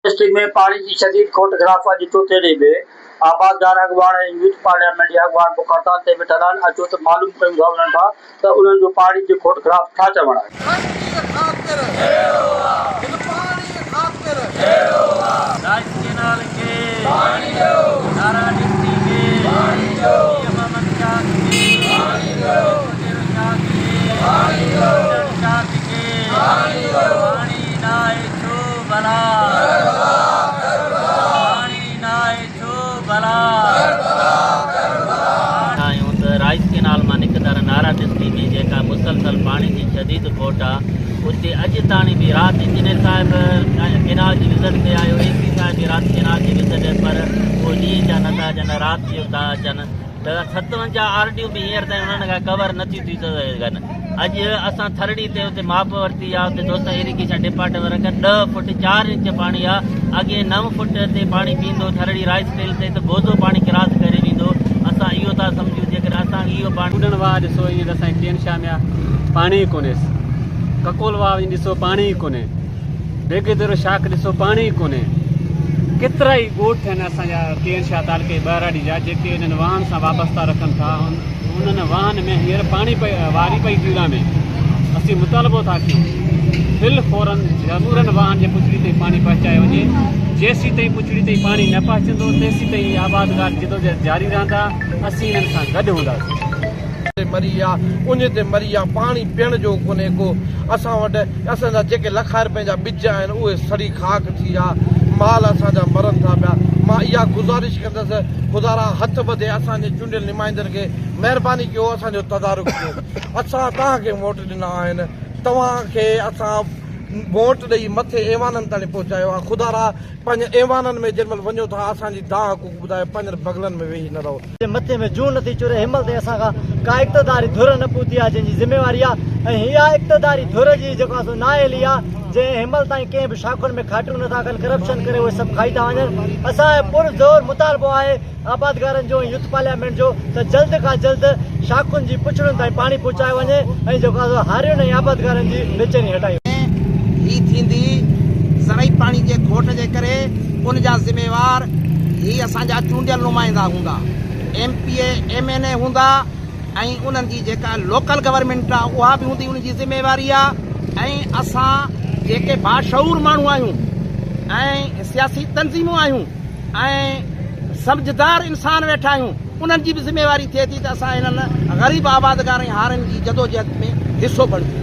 District ۾ پاڻي جي شديد کوٽ خلاف اڄ چوٿين ڏينهن به آبادگار اڳواڻ ۽ يوٿ پارليامينٽ جا اڳواڻ بک هڙتال تي ويٺل آهن، اچو ته معلوم ڪيون ٿا انهن کان ته انهن جو پاڻي جي کوٽ خلاف ڇا چوڻ آهي. ڌرتيء خاطر هن پاڻيء خاطر. رائيس ڪينال کي پاڻي ڏيو، نارا ڊسٽري کي پاڻي ڏيو، پير محمد شاخ کي پاڻي ڏيو، ڪوٽيرو شاخ کي پاڻي ڏيو، ٽنڊڻ شاخ کي پاڻي ڏيو، پاڻي ناهي ڇو ڀلا، ڪربلا ڪربلا، پاڻي ناهي ڇو ڀلا، ڪربلا ڪربلا. آهيون ته رائيس ڪينال مان نڪتندڙ نارا ڊسٽري ۾ جيڪا مسلسل پاڻي جي شديد کوٽ آ اتي اڄ تاڻي به رات انجنيئر صاحب ڪينال جي وزٽ تي آيو اي سي صاحب به رات ڪينال جي وزٽ پر اهو ڏينهن جا نٿا اچن رات جو ٿا اچن ته 57 آر ڊيون به هينئر تائين انهن کان ڪور نٿيون ٿي سگهن. اڄ اسان ٿرڙي تي اتي ماپ ورتي آ اتي دوستن ايريگيشن ڊپارٽمينٽ وارن کان ڏهه فوٽ چار انچ پاڻي آ اڳي نو فوٽ تي پاڻي پيندو ٿرڙي رائس مل تي ته بوزو پاڻي ڪراس ڪري ويندو اسان اهو ٿا سمجهون جيڪڏهن اسان اهو پاڻي ڪوڏڻ واهه ڏسو ائين ته اسان جي ڪين شاهه ۾ آ پاڻي ئي ڪونهيس ڪڪول واهه وڃي ڏسو پاڻي ئي ڪونهي بيگي ديرو شاخ ڏسو پاڻي ئي ڪونهي. ڪيترائي ڳوٺ آهن اسان جا ڪين شاهه تعلقي ٻهراڙي جا جيڪي انهن واهن سان وابسته رکن ٿا انهن واهن ۾ هينئر پاڻي پئي واري پئي ٿي اڏامي اسين مطالبو ٿا ڪيون فل فورن سمورن واهن جي پڇڙي تائين پاڻي پهچايو وڃي جيسين تائين پڇڙي تائين پاڻي نه پهچندو تيسين تائين هي آبادگار جدوجهد جاري رهندا اسين انهن سان گڏ هونداسين. تي مري ويا اڃ تي مري ويا پاڻي پيئڻ جو ڪونهي ڪو اسان وٽ اسان جا جيڪي لکين رپين جا ٻج آهن اهي سڙي خاڪ ٿي ويا مال اسان جا مرن ٿا پيا مان اها گذارش ڪندس خدارا هٿ ٻڌي اسان جي چونڊيل نمائندن کي مهرباني ڪيو اسان جو تدارڪ ڪيو اسان توهان کي ووٽ ڏنا آهن توهان کي اسان ووٽ ڏئي مٿي ايوانن تائين پهچايو آهي خدارا پنهنجي ايوانن ۾ جنهن مهل وڃو ٿا اسان جي دانهن ڪوڪ ٻڌايو پنهنجن بغلن ۾ ويهي نه رهو. جي مٿي ۾ جون نٿي چري هن مهل تائين اسان کان ڪا اقتداري ڌر نه پهتي آهي جنهن جي ذميواري آهي ۽ اها اقتداري ڌر جي جيڪو آهي سو نااهلي آهي جنهن هن مهل تائين ڪنهن به شاخن ۾ کاٽيون نٿا ڪن ڪرپشن ڪري اهي سڀ کائي ٿا وڃن اسان جو پر زور مطالبو آهي آبادگارن جو ۽ يوٿ پارليامينٽ جو ته جلد کان جلد شاخن جي پڇڙين تائين پاڻي پهچايو وڃي ۽ جيڪو آهي سو هارين ۽ آبادگارن جي بيچيني هٽائي وڃي. هي ٿيندي زرعي پاڻي جي کوٽ جي ڪري ان جا ذميوار هي اسان جا چونڊيل نمائندا هوندا، M P A, M N A هوندا ۽ انهن جي جيڪا لوڪل گورنمينٽ آ اها به هوندي ان جي ذميواري آ ۽ اسان جيڪي باشعور ماڻهو آهيون ۽ سياسي تنظيمون آهيون ۽ سمجهدار انسان ويٺا آهيون انهن جي به ذميواري ٿئي ٿي ته اسان هنن غريب آبادگار ۽ هارين جي جدوجهد ۾ حصو بڻجون.